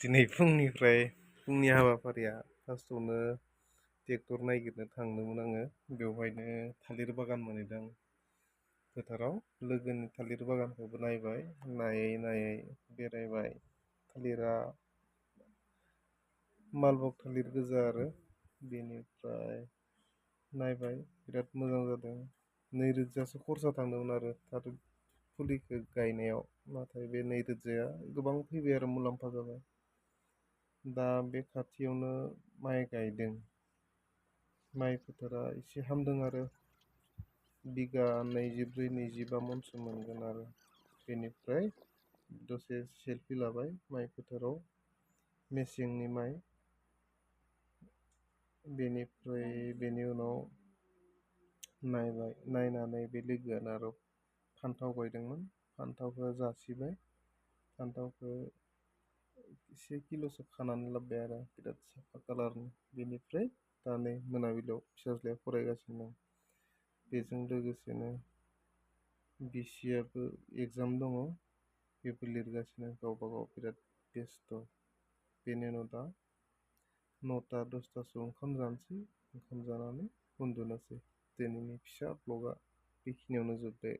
दिनै फुंनि हाबाफारिया फार्स्टआवनो ट्रेक्टर नागिरनो थांदोंमोन आङो। बेवहायनो थालिर बागान मोनहैदों फोथाराव। लोगोनि थालिर बागानखौबो नायबाय, नायै नायै बेरायबाय। थालिरा मालभग थालिर गोजा आरो बेनिफ्राय नायबाय बिराद मोजां जादों। 2,000सो खरसा थांदोंमोन आरो थालिर फुलिखौ गायनायाव। नाथाय बे 2,000या गोबां फैबाय आरो मुलाम्फा जाबाय। दा बे खाथियावनो माइ गायदों। माइ फोथारा एसे हामदों आरो बिगा 24-25 मनसो मोनगोन आरो। बेनिफ्राय दसे सेलफि लाबाय माइ फोथाराव, मेसेंनि माइ। बेनिफ्राय बेनि उनाव नायबाय, नायनानै बे लोगोआनो आरो फान्थाव गायदोंमोन। फान्थावखौ जासिबाय, फान्थावखौ से किल'सो खानानै लाबोबाय आरो बिराद साफा कालारनि। बेनिफ्राय दा नै मोनाबिलियाव फिसाज्लाया फरायगासिनो दं। बेजों लोगोसेनो बिसियाबो एगजाम दङ, बेबो लिरगासिनो गावबागाव बिराद बेस्थ'। बेनि उनाव दा 9ता-10तासोआव ओंखाम जानोसै, ओंखाम जानानै उन्दुनोसै। दिनैनि फिसा ब्लगआ बेखिनियावनो जोब्बाय।